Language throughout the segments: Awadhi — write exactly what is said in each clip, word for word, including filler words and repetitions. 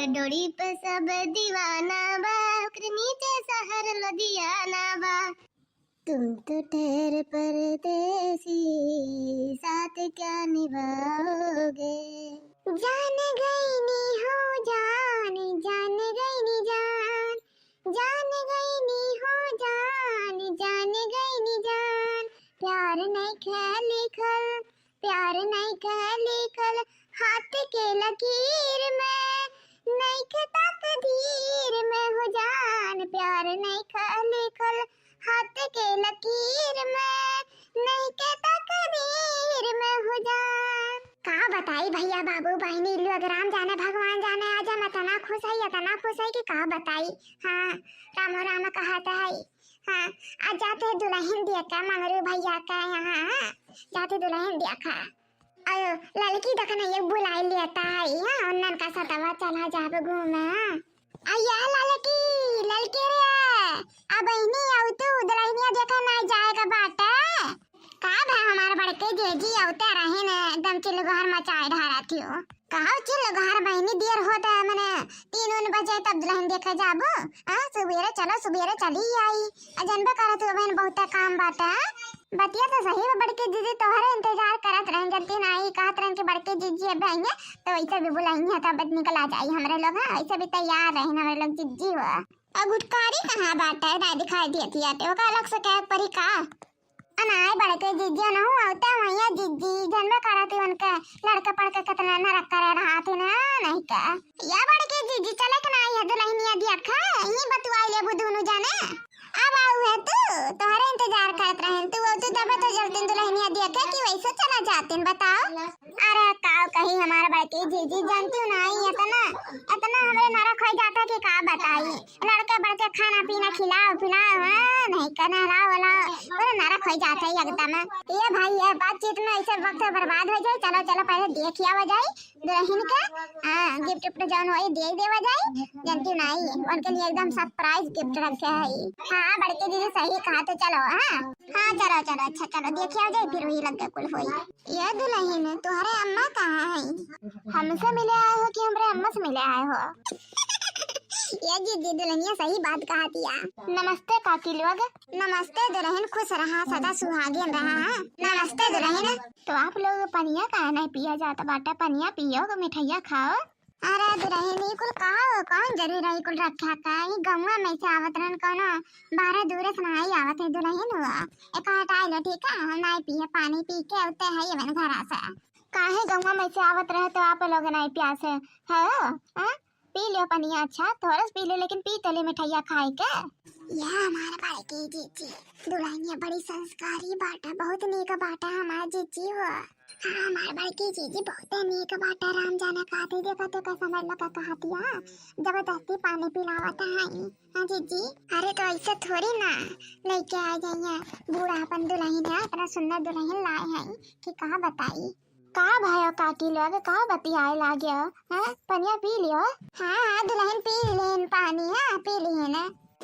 डोरी पे सब दीवाना बा, ओकरे नीचे शहर लुधियाना बा। तुम तो ठहर परदेसी, साथ क्या निभाओगे? जान गई नी हो जान, जान गई नी जान, जान गई नी हो जान, जान गई नी जान। प्यार नइखे लिखल, प्यार नइखे लिखल हाथ के लकीर में, नइखे तकदीर में हो जान। प्यार नइखे लिखल हाथ के लकीर में, नइखे तकदीर में हो जान। का बताई भइया बाबू बहिनी लोग, राम जाने भगवान जाने, आज हम इतना खुश है, इतना खुश है कि का बताई। हाँ, रामो राम कहत है। हाँ, आ जाते दुलहिन देखा मंगरू भइया का यहाँ, हाँ, जाते दुलहिन देखा। अयो, ललकी देखा ना, ये बुलाई लेता है, हाँ, उन्नन का सतवा चला जाब घूमे, हाँ। अयो, ललकी, ललकी रे, आ बहिनी, आउ तू, दुलहिनिया देखा ना जाए का बाटे। का भा हमार बड़के जीजी अउते रहिन, एकदम चिल्लगोहर मचाए ढारा थियो। कहा चिल्लगोहर बहिनी, देर होत है, मने तीन उन बजे तब दुलहिन देखे जाबो। हाँ, सुबेरे चलो, सुबेरे चली आई। आ जनबे करत हो बहन, बहुते काम बाटे, हाँ? बतिया तो सही बा बड़के जीजी, तोहरे इंतजार करत रहन, जल्दी ना आई, कहत रहन कि बड़के जीजी अब आइए, तो वैसे भी बुलाइए, तब निकला जाई हमरे लोग, हाँ? वैसे भी तैयार रहन हमरे लोग जीजी हो। आ गुटकारी कहाँ बाटे, ना दिखाई दिया थिया, ते ओका अलग से कहे परी का? अनाय बड़के जीजी अनहु अउते वहिया जीजी, जनबे करत ही उनके लड़के पड़के कितना नरक करे रहा थी ना, नहीं का? या बड़के जीजी चले के ना आई है दुलहिनिया देखा, यहीं बतुआई लेबू दुनू जाने। अब आऊ है तू, तोहरे इंतजार करत रहन तू, अउते तबे तो जल्दी दुलहिनिया देखे कि वैसे चला जातिन, बताओ। अरे का कही हमार बड़के जीजी, जानती हूँ ना, इतना, इतना हमरे नरक हो जाता कि का बताई। लड़के बड़के खाना पीना खिलाओ पिलाओ, हाँ, नहीं का नहलाओ वहलाओ, पूरा नरक हो जाता है एकदम। ये भाई, ये बातचीत में ऐसे वक्त बर्बाद हो जाए। चलो चलो, पहले देख आवा जाए दुलहिन के, हाँ, गिफ्ट उफ्ट जौन होई दे देवा जाए, जानती हूँ ना, उनके लिए एकदम सरप्राइज गिफ्ट रखे है। हाँ, बड़के जीजी सही कहा, तो चलो, हाँ, हाँ, चलो चलो, अच्छा चलो, देख आवा जाए, फिर वही लग कुल होई। ये दुलहिन, तोहरे अम्मा कहाँ है? हमसे मिले आए हो कि हमरे अम्मा से मिले आए हो? ये जीजी दुलहिनिया सही बात कहा दिया। नमस्ते काकी लोग। नमस्ते दुलहिन, खुश रहा, सदा सुहागिन रहा। हाँ, नमस्ते दुलहिन। तो आप लोग पनिया काहे नहीं पिया जाता बाटा? पनिया पियो, मिठाइया खाओ। अरे दुलहिन, ई कुल का हो, कौन जरूरी रही कुल रखा का? ई गौवा में से आवत रहन, कौनो बाहरे दूरे से नहीं आवत है दुलहिन हुआ। एक हटाई लो, ठीक है? हम नहीं पिए, पानी पी के उते है ये मैंने घरा से। काहे गौवा में से आवत रहे तो आप लोग नहीं प्यासे है? हाँ? पी लियो पनिया, अच्छा थोड़ा सा पी लियो, लेकिन पी तो ले मिठाइया खाए के। या हमार बड़की जीजी, दुलहिनिया बड़ी संस्कारी बाटा, बहुत नीक बाटा हमार जीजी हो। हाँ, हमार बड़की जीजी बहुत नीक बाटा, राम जाने का थी, देखा तो कैसा मेरे लोग का कहा दिया, जबरदस्ती पानी पिलावत है। हाँ जीजी, अरे तो ऐसे थोड़ी ना लेके आ जाइए, बूढ़ा अपन दुलहिन है, इतना सुंदर दुलहिन लाए हैं कि कहाँ बताई। का भयो काकी लोग, का बतियाए लागे हो? हैं? पनिया पी लियो। हाँ, हाँ, दुलहिन पी लेन पानी, हाँ, पी लेन।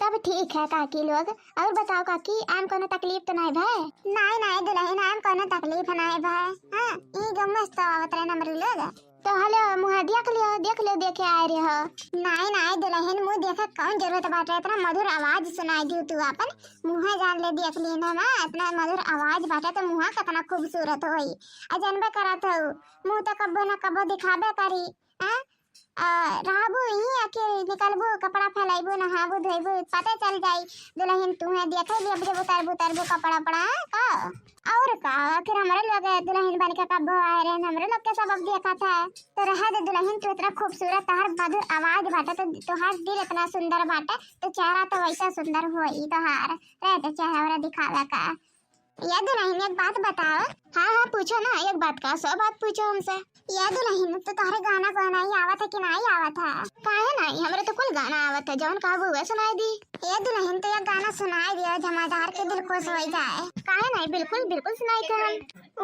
तब ठीक है काकी लोग। और बताओ काकी, आम कोनो तकलीफ तो नहीं भय? नहीं, नहीं दुलहिन, आम कोनो तकलीफ नहीं भय। हाँ, ई गम मस्त आवत रहे नमरी लोग। तो हेलो, मुँह देख लियो, देख लियो, देखे आए रहे हो। नहीं, नहीं दुलहिन, मुँह देखे कौन जरूरत बाटे, इतना मधुर आवाज सुनाई दियो तू अपन। मुँह जान ले देख ली ना, इतना मधुर आवाज बाटे तो मुँह कितना खूबसूरत होई। आ जनबे करत हो, मुँह तो कब्बो ना कब्बो दिखाबे करी। हाँ? आ, रहबू यहीं आके निकलबू, कपड़ा फैलाइबू, नहाबू, धोइबू, पता चल जाई। दुलहिन तू है देखे भी अब जब उतारबू, उतारबू कपड़ा पड़ा, हाँ? का? और का? आखिर हमरे लोग दुलहिन बन के कब्बो आए रहे, हमरे लोग के सब अब देखा था। तो रहे दे दुलहिन, तू इतना खूबसूरत, तोहार मधुर आवाज बाटे, तो तोहार दिल इतना सुंदर बाटे, तो चेहरा तो वैसा सुंदर होई तोहार। रहे दे चेहरा वेहरा दिखावे का। या दुलहिन, एक बात बताओ। हाँ, हाँ, पूछो ना, एक बात का सौ बात पूछो हमसे। या दुलहिन, तो तोहरे गाना गवाना ही आवत है कि नहीं आवत है? काहे नहीं, हमरे तो कुल गाना आवत है, जौन कहबू उहे सुनाई दी। ए दुलहिन, तो एक गाना सुनाई दियो, जमादार के दिल खुश हो जाए। काहे नहीं, बिल्कुल, बिल्कुल सुनाई दे हम।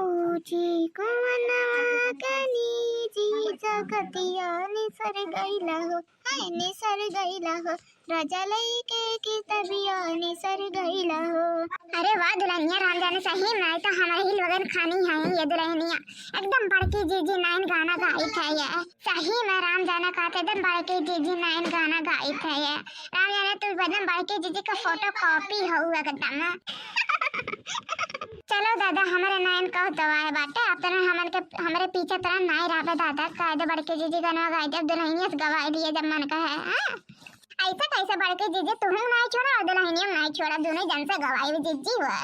ऊँची कुवनवा कनी जी जगतिया निसर गइला हो, हाय निसर गइला हो, राजा लइके कितबिया निसर गइला हो। अरे वाह दुल्हनिया, राम जाने सही में तो हमारे ही लोगन खानी है ये दुल्हनिया। एकदम बड़की जीजी नाइन गाना गाइत है ये। सही में राम जाने का तो एकदम बड़की जीजी नाइन गाना गाइत है ये। राम जाने तू एकदम बड़की जीजी का photocopy हो एकदम। चलो दादा, हमरे नाइन का दवाए बाटे, आप तने हमन के, हमरे पीछे तरह नाई रहबे दादा, कह दे बड़की जीजी गाना गाई दे, दुल्हनिया से गवाई लिए जब मन का है, हाँ? ऐसा कैसे बड़की जीजी, तुहूँ नाई छोड़ा और दुल्हनिया नाई छोड़ा, दोनों जन से गवाई जीजी हुआ।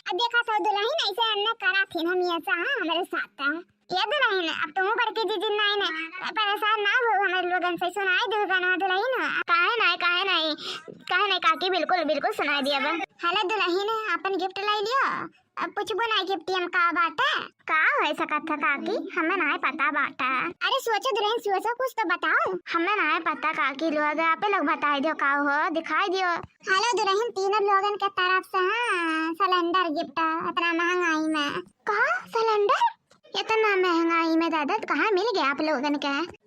अब देखा तो दुल्हन ऐसे अन्ना करा थी हम ऐसा, हाँ, हमारे साथ है। ये दुल्हन, अब तुम बड़की जीजी नाई ने परेशान ना हो हमारे लोगन से, सुनाई दो गाना दुल्हन। काहे नाई, काहे नाई, काहे नाई काकी, बिल्कुल, बिल्कुल सुनाई दिया बा। हेलो दुल्हन, अपन gift लाई लियो। अब पूछबो ना gift हम का बाटे। का हो सकत है काकी, हमें नाई पता बाटे। अरे सोचो दुल्हन, सोचो, कुछ तो बताओ। हमें नाई पता काकी, लोग आपे लोग बताई दियो का हो, दिखाई दियो। हेलो दुल्हन, तीनों लोगन के तरफ से, हाँ, cylinder gift, इतना महंगाई में। का cylinder? इतना महंगाई में दादा, तो कहाँ मिल गया आप लोगन के?